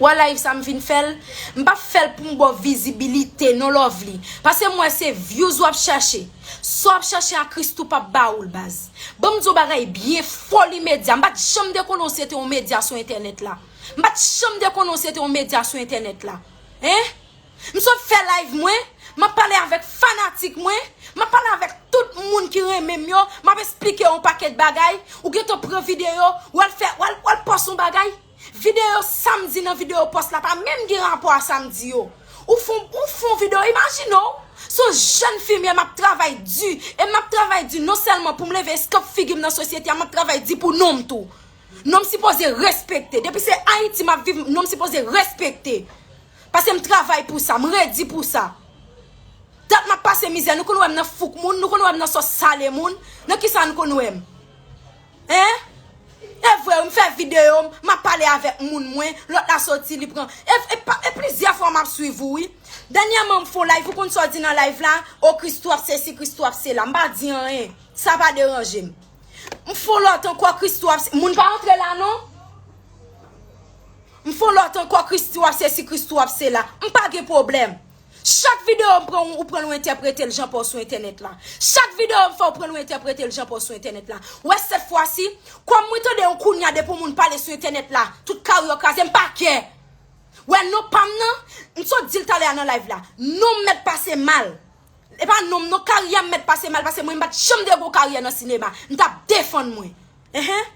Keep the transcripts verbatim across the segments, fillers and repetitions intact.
Wè live sa m vin fè l, m p ap fè l pou m ba w vizibilite non, Lovely. Paske m wè se views w ap chache. Sa w ap chache a, Christoo p ap ba ou l, baz. Ban m di w bagay byen, Foli Medya. M pa t janm te konnen w se te yon medya sou entènèt la. M pa t janm te konnen w se te yon medya sou entènèt la. Hein? M sot fè live mwen, m ap pale avèk fanatik mwen, m ap pale avèk tout moun ki renmen m yo, m ap esplike yon pakèt bagay, ou gentan pran videyo, w al fè, w al, w al pòs yon bagay. Videyo sa m di nan videyo pòs la pa menm gen rapò a sa m di yo. Ou fon, ou fon videyo, imajine w, se yon jèn fi m ye, m ap travay di, e m ap travay di non sèlman pou m leve eskanp figi m nan sosyete a, m ap travay di pou non m tou. Non m sipoze respekte. Depi se Ayiti m ap viv, non m sipoze respekte. Paske m travay pou sa, m redi pou sa. Dat m ap pase mizè, nou konn wè m nan fouk moun, nou konn wè m nan sòs sale moun, nan kisa nou konn wè m? Hein? E vre, m fè videyo, m ap pale avèk moun mwen, lòt la soti, li pran. E, e, pa- e plizyè fwa m ap swiv ou, wi. Dènyèman, m fè yon live, ou konn sa w di nan live la? O, Christoo ap sesi, Christoo ap sela. M pa di anyen. Sa pa deranje m. M fè yon lòt ankò, Christoo ap se- moun pa antre la, non? M fè yon lòt ankò, Christoo ap sesi, Christoo ap sela. M pa gen pwoblèm. Chak videyo m pran, ou pran, ou entèprete l jan pa w sou entènèt la. Chak videyo m fè, ou pran, ou entèprete l jan pa w sou entènèt la. Wè, sèt fwa si, kòm mwen tande yon kounya depi yon moun pale sou entènèt la, tout karyè w kraze, m pa kè. Wè, non pa m nan, m sot di l talè a nan live la. Non m mèt pase mal. E pa non m non, karyè m mèt pase mal, paske mwen m pa t janm te gen yon karyè nan sinema. M t ap defann mwen. Enhen.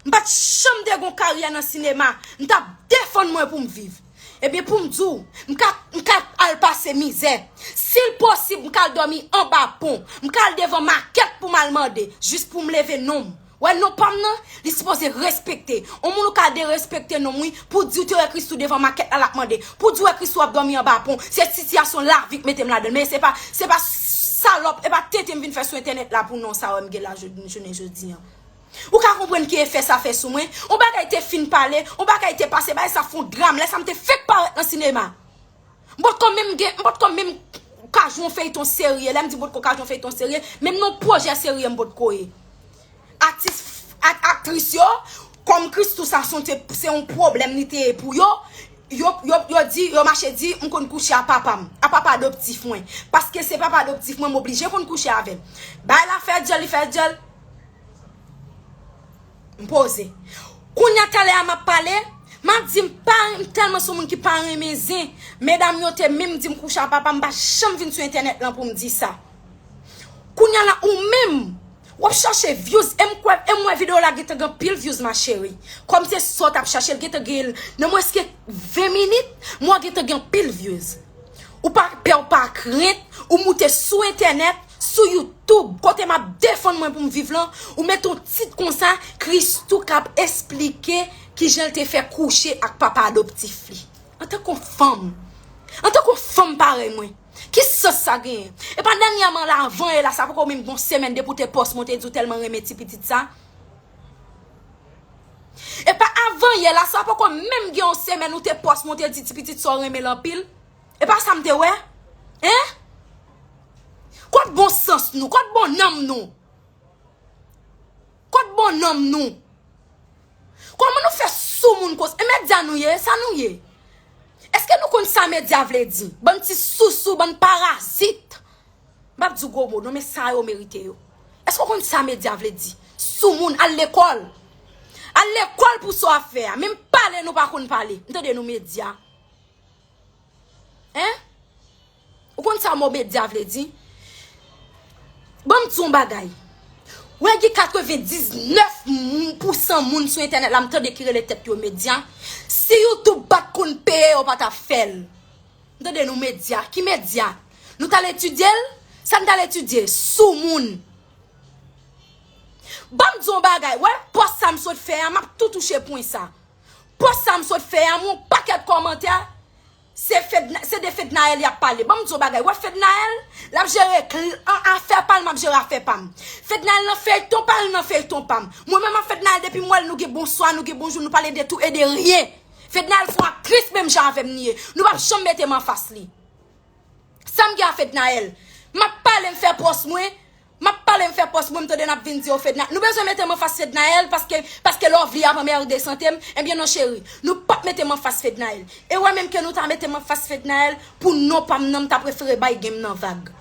M pa t janm te gen yon karyè nan sinema. M t ap defann mwen pou m viv. Ebyen, pou m di w, m ka, m ka al pase mizè. Si l posib, m ka al dòmi anba pon. M ka al devan makèt pou m al mande, jis pou m leve non m. Wè, non pa m nan, li sipoze respekte. On moun ou ka derespekte non m, wi, pou di w te wè Christoo devan makèt la, l ap mande. Pou di w wè Christoo ap dòmi anba pon. Se sitiyasyon lavi k mete m ladan l. Men se pa, se pa salòp, e pa tenten m vin fè sou entènèt la pou non sa wè m gen la jodi, jounen jodi an. Ou ka konprann ki efè sa fè sou mwen? On bagay te fin pale, on bagay te pase, bagay sa fè on dram, lè sa m te fèk parèt nan sinema. M potko menm gen, m potko menm ka jwe yon feyton serye. Lè m di m potko ka jwe yon feyton serye, menm nan yon pwojè serye m potko ye. Atis, ak, aktris yo, kòm Christoo sa se yon te, se yon pwoblèm li te ye pou yo, yo, yo, yo di, yo mache di, m konn kouche a papa m, a papa adoptif mwen. Paske se papa adoptif mwen, m oblije konn kouche avè l. Bagay la fè djòl, li fè djòl. M poze. Kounya talè a m ap pale, m ap di m pa, m tèlman se yon moun ki pa renmen zen. Medam yo te menm di m kouche a papa m, m pa janm vin sou entènèt lan pou m di sa. Kounya la ou menm, w ap chache views, e m kwè, e m wè videyo la gentan gen anpil views, ma chérie. Kòm se sa w t ap chache, l gentan gen l nan mwens ke ven minit, m wè gentan gen anpil views. Ou pa pè, ou pa krent, ou moute sou entènèt, sou YouTube, kote m ap defann mwen pou m viv lan, ou mete yon tit konsa, Christoo k ap esplike kijan l te fè kouche ak papa adoptif li. Antanke yon fanm, antanke yon fanm parèy mwen, ki sans sa genyen? E pa dènyèman la, avan yè la, sa poko menm gen yon semèn depi w te pòs mwen, w te di w tèlman renmen ti pitit sa. E pa avan yè la, sa poko menm gen yon semèn ou te pòs mwen, w te di ti pitit sa w renmen l anpil. E pa sa m te wè? Hein? Kot bon sans nou? Kot bon nanm nou? Kot bon nanm nou? Kòman nou fè sou moun konsa? E medya nou ye? Sa nou ye? Èske nou konn sa medya vle di? Bann ti sousou, bann parazit. M p ap di w gwo mo non, men sa yo merite yo. Èske w konn sa medya vle di? Sou moun, al lekòl. Al lekòl pou sa w ap fè a. Menm pale nou pa konn pale. M tande nou medya. Hein? Ou konn sa mo medya vle di? Ban m di w yon bagay. Wè gen katrevendiznèf pou san moun sou entènèt la, m tande ki rele tèt yo medya. Si YouTube pa t konn peye, yo pa t ap fè l. M tande nou medya. Ki medya? Nou t al etidye l? Sa n t al etidye? Sou moun. Ban m di w yon bagay. Wè pòs sa m sot fè a, m ap tou touche pwen sa. Pòs sa m sot fè a, m wè yon pakèt kòmantè. Se Fedna, se de Fednaelle y ap pale. Ban m di w bagay. Wè Fednaelle, l ap jere kl-, an, afè pa l, m ap jere afè pa m. Fednaelle nan feyton pa l, nan feyton pa m. Mwen menm ak Fednaelle, depi m wè l, nou gen bonswa, nou gen bonjou, nou pale de tou e de ryen. Fednaelle se yon aktris menm jan avè m li ye. Nou p ap janm mete m anfas li. Sa m gen a Fednaelle? M ap pale, m fè pòs mwen, M ap pale, m fè pòs mwen, m tande n ap vin di yo Fedna. Nou bezwen mete m anfas Fednaelle paske, paske Lovely ap anmède sante m? Ebyen non cheri, nou p ap mete m anfas Fednaelle. E wè menm ke nou ta mete m anfas Fednaelle, pou non pa m nan, m ta prefere bay gen m nan vag.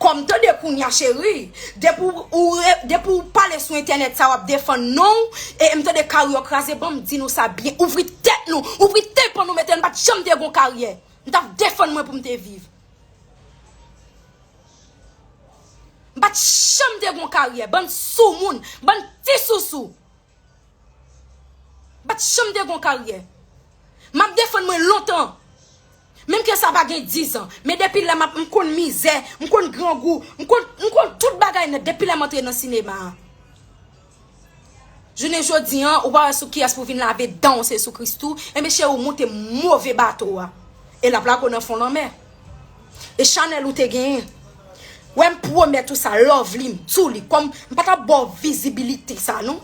Kòm tande kounye a cheri, depi w, ou re- depi w pale sou entènèt sa w ap defann non w, e m tande kari w kraze, ban m di nou sa byen, ouvri tèt nou, ouvri tenpan nou, mete n, m pa t janm te gon karyè. M t ap defann mwen pou m te viv. M pa t janm te gon karyè, bann soumoun, bann ti sousou. M pa t janm te gon karyè. M ap defann mwen lontan. Menm ke sa pa gen diz an. Men depi lè m ap, m konn mizè, m konn grangou, m konn, m konn tout bagay nèt depi lè m antre nan sinema a. Jounen jodi an, ou pa wè sou kiyès pou vin lave dan w, se sou Christoo. Enben cheri, ou monte move bato a. E l ap lage w nan fon lanmè. E chanèl ou te genyen. Wè m pwomèt ou sa, Lovely, m tou li. Kòm m pa t ap ba w vizibilite sa non.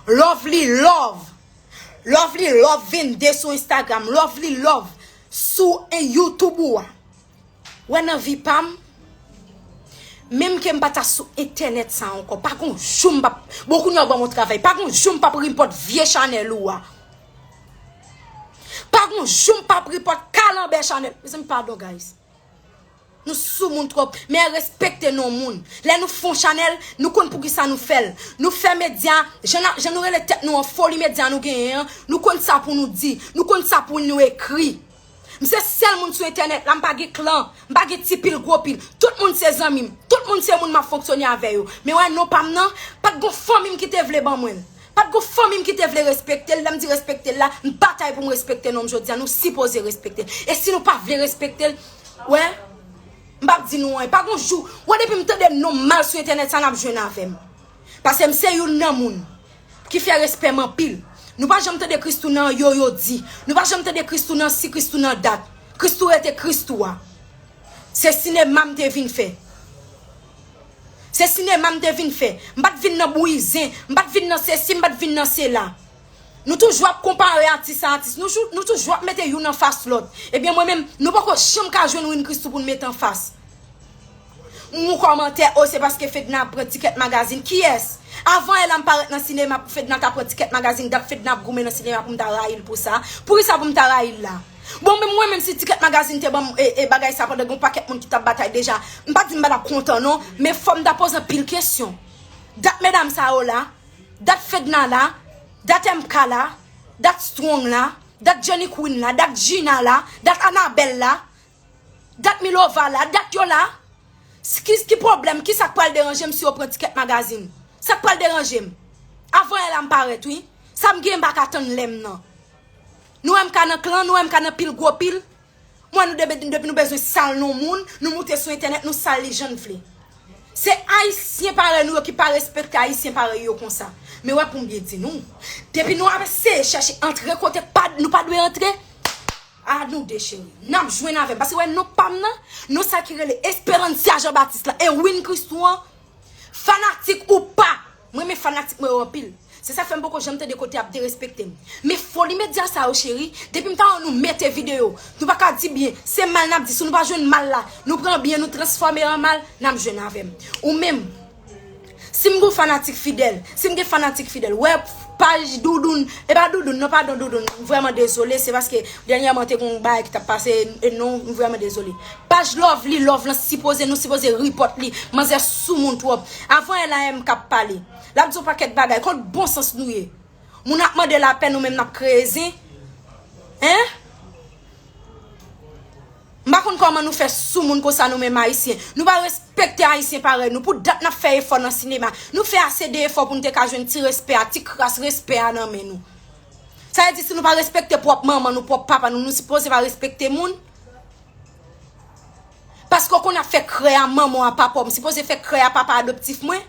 Lovely Love. Lovely Love vennde sou Instagram. Lovely Love sou en YouTube ou a. Wè nan vi pa m, menm ke m pa ta sou entènèt sa ankò, pa gon jou m p ap, bon kounye a w ban m yon travay, pa gon jou m p ap report vye chanèl ou a. Pa gon jou m p ap report kalanbè chanèl. Mezanmi, padon, guys. Nou soumoun twòp, men respekte non moun. Lè nou fè yon chanèl, nou konn poukisa nou fè l. Nou fè medya, jan n a- jan nou rele tèt nou an Foli Medya nou genyen an, nou konn sa pou nou di, nou konn sa pou nou ekri. M se sèl moun sou entènèt la, m pa gen klan, m pa gen ti pil gwo pil. Tout moun se zanmi m, tout moun se moun m ap fonksyone avè yo. Men wè non pa m nan, pa t gon fanmi m ki te vle ban mwen l. Pa t gon fanmi m ki te vle respekte l. Lè m di respekte l la, m batay pou m respekte non m jodi a. Nou sipoze respekte l. E si nou pa vle respekte l, wè, m p ap di nou anyen. Pa gon jou, wè depi m tande non m mal sou entènèt sa, n ap jwenn avè m. Paske m se youn nan moun ki fè respè m anpil. Nou pa janm tande Christoo nan yo yo di. Nou pa janm tande Christoo nan si, Christoo nan dat. Christoo rete Christoo a. Se sinema m te vin fè. Se sinema m te vin fè. M pa t vin nan bouyi zen. M pa t vin nan sesi, m pa t vin nan sela. Nou toujou ap konpare atis a atis. Nou, jou- nou toujou ap mete youn anfas lòt. Ebyen mwen menm, nou poko janm ka jwenn Win Christoo pou n mete anfas. M wè kòmantè, o, se paske Fedna ap pran Ticket Magazine. Kiyès? Avan yè la m parèt nan sinema pou Fedna ta pran Ticket Magazine, dat Fedna ap goumen nan sinema pou m ta rayi l pou sa. Poukisa pou m ta rayi l la? Bon, men mwen menm si Ticket Magazine te ban m e, e bagay sa pandan gen yon pakèt moun ki t ap batay deja, m pa di m pa t ap kontan non, men fò m ta poze anpil kesyon. Dat medam sa yo la, dat Fedna la, dat M K la, dat Strong la, dat Jenny Queen la, dat Gina la, dat Anabelle la, dat Milova la, dat yo la. Ki, ki pwoblèm? Kisa k pral deranje m si yo pran Ticket Magazine? Sa k pral deranje m? Avan yè la m parèt, wi. Sa m gen m pa ka tann lè m nan. Nou wè M K nan klan, nou wè M K nan pil gwo pil. Mwen nou depi, depi nou bezwen sal non moun, nou moute sou entènèt, nou sal li jan n vle. Se ayisyen parèy nou yo ki pa respekte ayisyen parèy yo konsa. Men wè pou m byen di nou, depi nou ap eseye chèche antre kote pa, nou pa dwe antre, a nou de cheri. N ap jwenn avè m. Paske wè non pa m nan, non sa ki rele Esperancia Jean Baptiste la, e Win Christoo an, fanatik ou pa, mwen renmen fanatik mwen yo anpil. Se sa k fè m poko janm tande kote y ap derespekte m. Men Foli Medya sa yo cheri, depi m ta wè nou mete videyo, nou pa ka di byen, se mal n ap di, si nou pa jwenn mal la, nou pran byen, nou transfòme an mal, n ap jwenn avè m. Ou menm, si m gon fanatik fidèl, si m gen fanatik fidèl, wè paj Doudoun, e pa Doudoun, non, padon Doudoun, m vrèman dezole, se paske dènyèman te gon bagay ki t ap pase, e non, m vrèman dezole. Paj Lovely Love lan sipoze, nou sipoze report li, manzè soumoun twòp. Avan yè la M K ap pale. L ap di yon pakèt bagay, kot bon sans nou ye? Moun ap mande lapè, nou menm n ap kreye zen. Hein? M pa konn kòman nou fè soumoun konsa nou menm ayisyen. Nou pa respekte ayisyen parèy nou. Pou dat n ap fè efò nan sinema. Nou fè ase de efò pou n te ka jwenn ti respè a, ti kras respè a nan men nou. Sa vle di si nou pa respekte pwòp manman nou, pwòp papa nou, nou sipoze pa respekte moun? Paske w konn ap fè krè a manman w a papa w, m sipoze fè krè a papa adoptif mwen?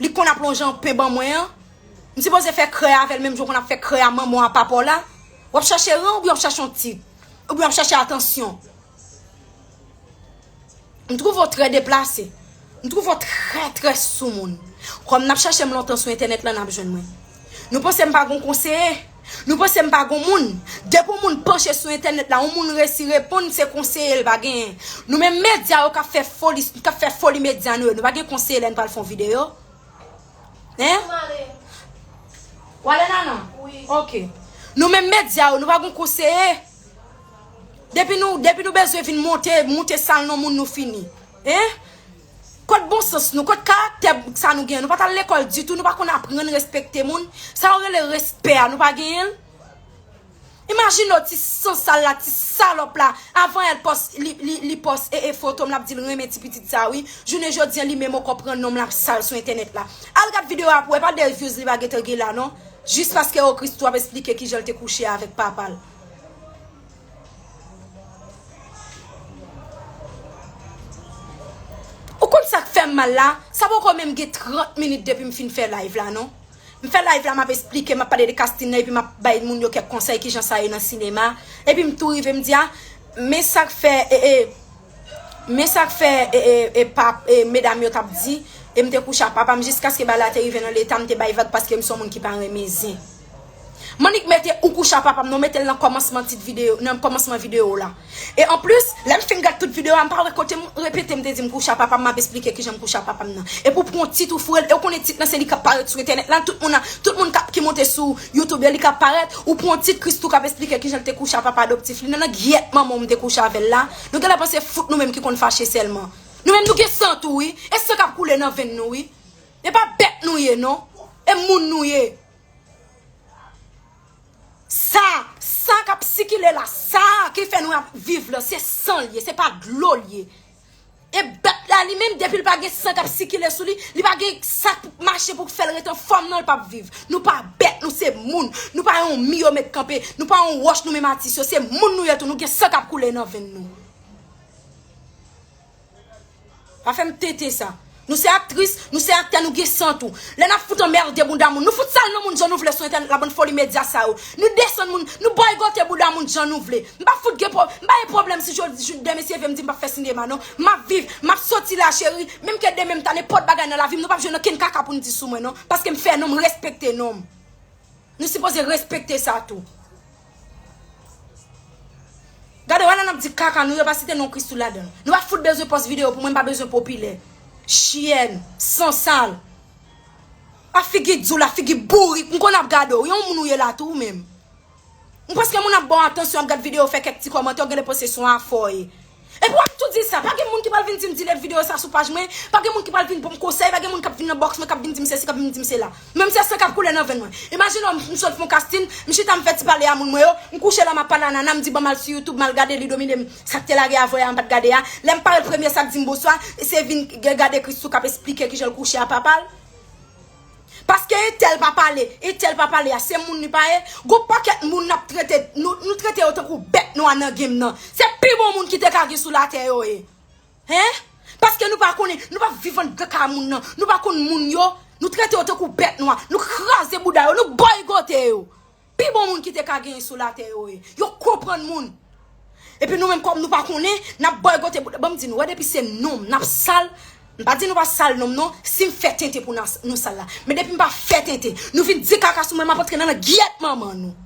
Li konn ap lonje yon pen ban mwen an. M sipoze fè krè avè l menm jan w konn ap fè krè a manman w a papa w la. W ap chache ran oubyen w ap chache yon tit? Oubyen w ap chache atansyon? M twouve w trè deplase. M twouve w trè, trè soumoun. Kòm n ap chache m lontan sou entènèt lan, n ap jwenn mwen. Nou panse m pa gon konseye? Nou panse m pa gon moun? Depi yon moun panche sou entènèt la, yon moun resi reponn, se konseye l pa genyen. Nou menm medya yo k ap fè foli, k ap fè foli medya nou yo, nou pa gen konseye lè n pral fè yon videyo? Hein? Ou ale, Nana? Wi. Ok. Nou menm medya yo, nou pa gon konseye. Depi nou, depi nou bezwen vin monte, monte sal non moun, nou fini. Hein? Kot bon sans nou? Kot karaktè sa nou gen? Nou pa t al lekòl ditou, nou pa konn aprann respekte moun. Sa yo rele respè a, nou pa genyen l? Imajine w ti sansal la, ti salòp la. Avan yè l pòs, li, li, li pòs e, e foto m, l ap di l renmen ti pitit sa wi. Jounen jodi a, li menm ankò pran non m, l ap sal sou entènèt la. Al gad videyo a pou wè, pa de views li pa gentan gen la non. Jis paske o Christoo ap esplike kijan l te kouche avèk papa l. Ou konn sa k fè m mal la? Sa poko menm gen trant minit depi m fin fè live la non. M fè live la, m ap esplike, m ap pale de Castine nan, epi m ap bay moun yo kèk konsèy kijan sa ye nan sinema. Epi m tou rive m di a, men sa k fè, e, e, men sa k fè, e, e, e, pa, e, medam yo t ap di, e m te kouche a papa m jiskaske bagay la te rive nan leta m te bay vag paske m se yon moun ki pa renmen zen. M annik mete ou kouche a papa m non, mete l nan kòmansman tit videyo, nan kòmansman videyo la. E anplis, lè m fin gad tout videyo a, m pa wè kote m repete m te di m kouche a papa m, m ap esplike kijan m kouche a papa m nan. Epi w pran yon tit ou foure l, e w konnen tit lan se li k ap parèt sou entènèt la, tout moun nan, tout moun k ap, ki monte sou YouTube yo, li k ap parèt, ou pran yon tit Christoo k ap esplike kijan l te kouche a papa adoptif li nan, nan gyèt manman w m te kouche avè l la. Nou genlè panse fout nou menm ki konn fache sèlman. Nou menm nou gen san tou wi, e san k ap koule nan venn nou wi. E pa bèt nou ye non, e moun nou ye. Sa, sa k ap sikile la, sa ki fè nou ap viv la, se san l ye, se pa dlo l ye. E bèt la li menm, depi l pa gen san k ap sikile sou li, li pa gen sa k mache pou fè l ret anfòm non, l p ap viv. Nou pa bèt, nou se moun. Nou pa yon mi yo met kanpe, nou pa yon wòch nou menm atis yo, se moun nou ye tou, nou gen san k ap koule nan venn nou. Pa fè m tenten sa. Nou se aktris, nou se aktè, nou gen san tou. Lè n ap fout anmède bouda moun, nou fout sal non moun jan nou vle sou entènèt la, bann foli medya sa yo. Nou desann moun, nou bòykote bouda moun jan nou vle. M pa fout gen pwob-, m pa gen pwoblèm si jodi jou de mesye vle m di m p ap fè sinema non. M ap viv, m ap soti la cheri, menm ke demen m ta nenpòt bagay nan lavi m, nou p ap jwenn okenn kaka pou n di sou mwen non. Paske m fè non m, respekte non m. Nou sipoze respekte sa tou. Gade, wè la n ap di kaka, nou yo pa site non Christoo ladan l. Nou pa fout bezwen pòs videyo pou mwen, m pa bezwen popilè. Chyèn, sansal. A figi di w la, figi bourik, m konn ap gade w. Yon moun ou ye la tou ou menm. M prèske moun ap ba w atansyon, ap gad videyo, fè kèk ti kòmantè, w genlè panse se yon afè w ye. Epi w ap tou di sa, pa gen moun ki pral vin di m delete videyo sa sou paj mwen, pa gen moun ki pral vin ban m konsèy, pa gen moun k ap vin nan box mwen, k ap vin di m sesi, k ap vin di m sela. Menm se san k ap koule nan venn mwen. Imajine w, m sot fè yon casting, m chita m fè ti pale a moun mwen yo, m kouche la m ap pale a Nana, m di ban m al sou YouTube, m al gade li domine m, sa k te lage avè a m pa t gade a. Lè m parèt premye sa k di m bonswa, se vin g-, gade Christoo k ap esplike kijan l kouche a papa l. Paske entèl pa pale, entèl pa pale a, se moun li pa ye. Gon pakèt moun n ap trete, nou, nou trete yo tankou bèt nwa nan game nan. Se pi bon moun ki te ka gen sou latè yo ye. Hein? Paske nou pa konnen, nou pa viv anndan kay moun nan, nou pa konn moun yo, nou trete yo tankou bèt nwa, nou kraze bouda yo, nou bòykote yo. Pi bon moun ki te ka genyen sou latè yo ye. Yo konprann moun. Epi nou menm kòm nou pa konnen, n ap bòykote bouda. Ban m di nou, wè depi se non m, n ap sal. M pa di nou pa sal non m non, si m fè tenten pou n a-, nou sal la. Men depi m pa fè tenten, nou vin di kaka sou mwen, m ap antre nan, nan gyèt manman nou.